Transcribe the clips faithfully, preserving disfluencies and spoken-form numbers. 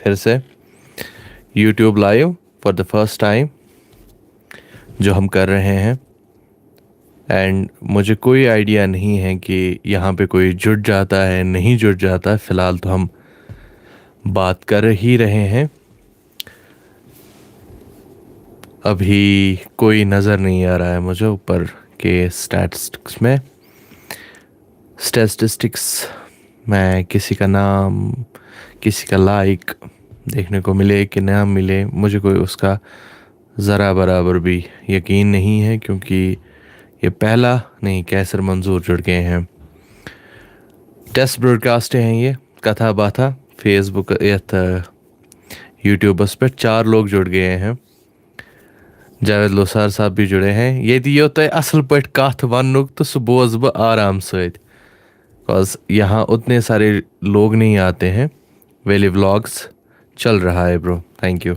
फिर से YouTube live for the first time जो हम कर रहे हैं। एंड मुझे कोई आइडिया नहीं है कि यहाँ पे कोई जुड़ जाता है, नहीं जुड़ जाता। फिलहाल तो हम बात कर ही रहे हैं। अभी कोई नज़र नहीं आ रहा है मुझे ऊपर के स्टैटिस्टिक्स में। स्टैटिस्टिक्स में किसी का नाम, किसी का लाइक देखने को मिले कि ना मिले, मुझे कोई उसका ज़रा बराबर भी यकीन नहीं है, क्योंकि ये पहला नहीं, कैसर मंजूर जुड़ गए हैं। टेस्ट ब्रॉडकास्ट हैं ये कथा बाथा। फेसबुक, यथ, यूट्यूबस पे चार लोग जुड़ गए हैं। जावेद लोसार साहब भी जुड़े हैं। ये दियो तो असल पट काथ वनुक तो सु बोज ब आराम सहित, बिकॉज यहाँ उतने सारे लोग नहीं आते हैं। वेली व्लॉग्स चल रहा है ब्रो, थैंक यू।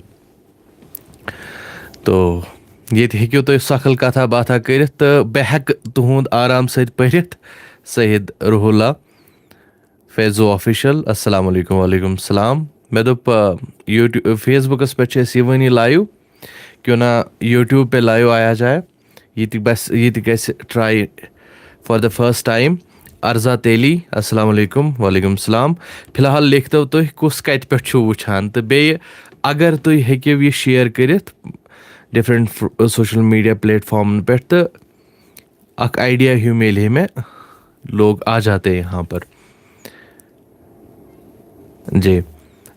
तो ये थी क्यों तो सकल कथा बाथा करित तो बहक तुहुंद आराम सहित पढ़ित। सहित रुहुल्ला फैजो ऑफिशियल, अस्सलाम वालेकुम। वालेकुम सलाम। मैं दोप, YouTube, फेसबुकस पे छे सीवनी लाइव, क्यों ना YouTube पे लाइव आया जाए। ये थी बस, ये थी कैसे try for the first time. अर्जा तेली, अस्सलाम वालेकुम। वालेकुम सलाम। फिलहाल लिख दो तो कुस कट पे छू वुछान तो बे अगर तुम हेकिव ये शेयर करित डिफरेंट सोशल मीडिया प्लेटफॉर्म पे तो अक आइडिया ही मिले में लोग आ जाते हैं यहाँ पर। जी,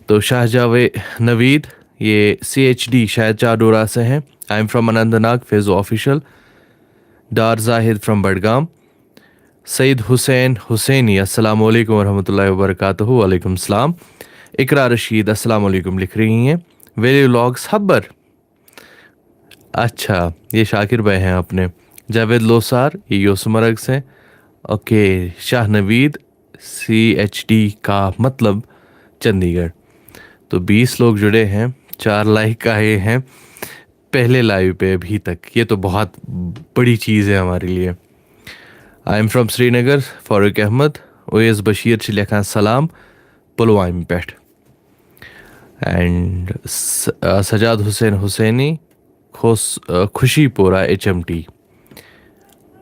तो शाहजावे नवीद, ये सीएचडी शायद चाडोरा से हैं। I am from Anantnag, Faizo official. Dar Zahid from Budgam. Syed Hussain Hussaini, अस्सलाम वालेकुम वरहमतुल्लाहि वबरकातुहू। वालेकुम सलाम। इकरा रशीद, अस्सलाम वालेकुम लिख रही हैं। वेली व्लॉग्स हब्बर। अच्छा, ये शाकिर भाई हैं अपने। जावेद लोसार, ये योसमर्ग से। ओके, शाह नवीद, सीएचडी का मतलब चंडीगढ़। तो बीस लोग जुड़े हैं, चार लाइक आए हैं पहले लाइव पे अभी तक। ये तो बहुत बड़ी चीज़ है हमारे लिए। I am from Srinagar, Farooq Ahmad. ओएस बशीर छ लिखा सलाम पुलवाम पेठ। एंड सजाद हुसैन हुसैनी, खुश, अ, खुशी पोरा एचएमटी।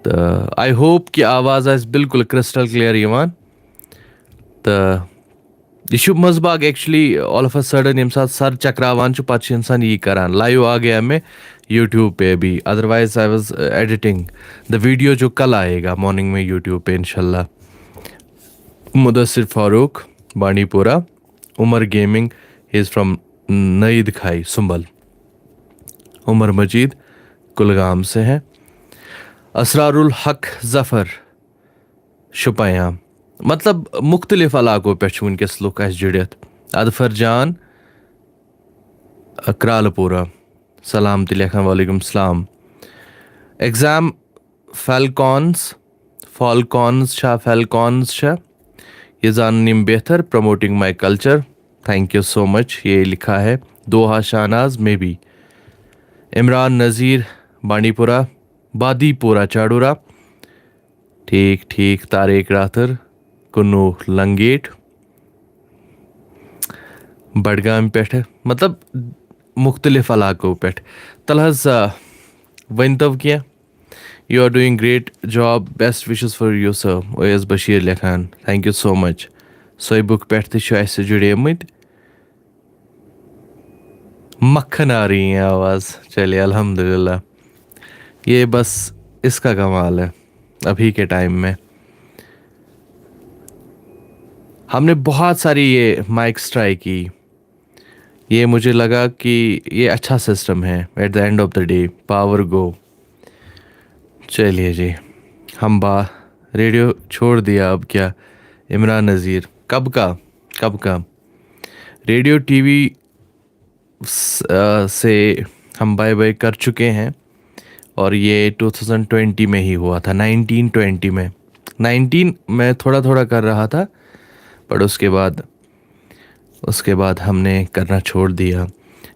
तो आई होप कि आवाज़ आस बिल्कुल क्रिस्टल क्लियर यवान। तो ये छु मजबाग actually all of a sudden यम साथ सर चक्रावान छु पत छु इंसान ये करान। लाइव आ गया मैं YouTube पे भी, otherwise I was editing the video जो कल आएगा मॉर्निंग में YouTube पे इंशाल्लाह। Mudasir Farooq, Bandipora. Umar gaming, he is from Naidkhai Sumbal. Umar मजीद कुलगाम से हैं। असरारुल हक जफर शुपायां, मतलब मुख्तलिफ इलाकों पे वनकस लुक आस जुड़ित। अदफर जान, अ, क्रालपुरा, सलाम तो लिखा, वालेकुम सलाम। एग्जाम फैल्कॉन्स, फॉल्कॉन्स छा, फैल्कॉन्स छा, ये जानन यम बेहतर, promoting my culture, thank you so much। ये लिखा है दोहा शाहनाज में भी। इमरान नज़ीर, बांडीपुरा, बादीपुरा चाडूरा। ठीक ठीक, तारिक राथर, कुन्नू लंगेट, बडगाम पेठ, मतलब मुख्तलिफ इलाकों पेठ। तल हज, आ, वन तो क्या, you are doing great job, best wishes for you sir। ओएस बशीर लिखान, thank you so much। सोई बुक पेठ ते छु ऐसे जुड़े मुत। मक्खन आ रही है आवाज़। चलिए, अल्हम्दुलिल्लाह, ये बस इसका कमाल है अभी के टाइम में। हमने बहुत सारी ये माइक्स ट्राई की, ये मुझे लगा कि ये अच्छा सिस्टम है। At the end of the day, power go। चलिए जी, हम बा रेडियो छोड़ दिया, अब क्या? इमरान नज़ीर, कब का, कब का? रेडियो, टीवी स-, अ, से हम बाय बाय कर चुके हैं, और ये टू थाउजेंड ट्वेंटी में ही हुआ था, नाइनटीन ट्वेंटी में। नाइनटीन में थोड़ा थोड़ा कर रहा था, पर उसके बाद, उसके बाद हमने करना छोड़ दिया।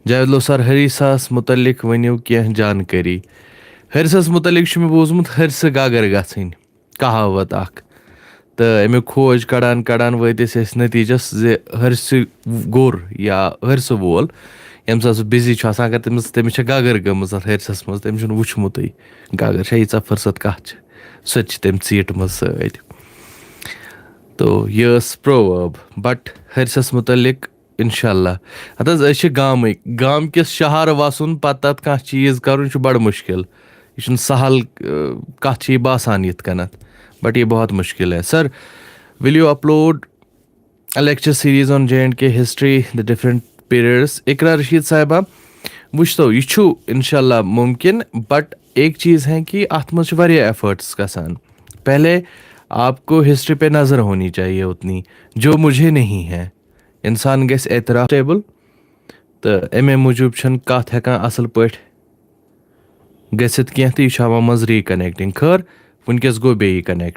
जावेद लोसार, हरिसास मुतल्लिक वनियो क्या जानकारी? हरिसास मुतल्लिक छु में बोजमुत हरिस गागर गथिन कहावत अख। تہٕ اَمیُک کھوج کَڑان کَڑان وٲتۍ أسۍ أسۍ نٔتیٖجَس زِ ہرسہِ گوٚر یا ہرسہٕ وول، ییٚمہِ ساتہٕ سُہ بِزی چھُ آسان، اگر تٔمِس، تٔمِس چھےٚ گَگٕر گٔمٕژ اَتھ ہرسَس منٛز، تٔمۍ چھُنہٕ وٕچھمُتٕے گَگٕر چھےٚ ییٖژاہ فٕرصت کَتھ چھِ، سۄ تہِ چھِ تٔمۍ ژیٖٹمٕژ سۭتۍ۔ تو یہِ ٲس پروؤرب، بٹ ہرسَس مُتعلِق اِنشاءاللہ۔ ہَتہٕ حظ، أسۍ چھِ گامٕکۍ، گامہٕ کِس شہر وَسُن، پَتہٕ تَتھ کانٛہہ چیٖز کَرُن، یہِ چھُ بَڑٕ مُشکِل۔ یہِ چھُنہٕ سہل، اَ، کَتھ چھِ یہِ باسان یِتھ کٔنَتھ، بٹ یہِ بہت مُشکِل ہے۔ Sir, will you upload a lecture series on J and K history, the different periods? اقرا رشید صاحبہ، وٕچھتو، یہِ چھُ اِنشاءاللہ مُمکِن، بٹ ایک چیٖز ہے کہ اَتھ منٛز چھِ واریاہ ایفٲرٹٕس گژھان۔ پہلے آپ کو ہسٹری پہ نظر ہونی چاہیے اتنی، جو مجھے نہیں ہے۔ اِنسان گژھِ اعتراف ٹیبل، تہٕ اَمے موٗجوٗب چھَنہٕ کَتھ ہٮ۪کان اَصٕل پٲٹھۍ گٔژھِتھ کینٛہہ، تہٕ یہِ چھُ ہاوان منٛز ریٖکنیکٹِنٛگ۔ خٲر، وٕنکیٚس گوٚو بیٚیہِ کنیکٹ۔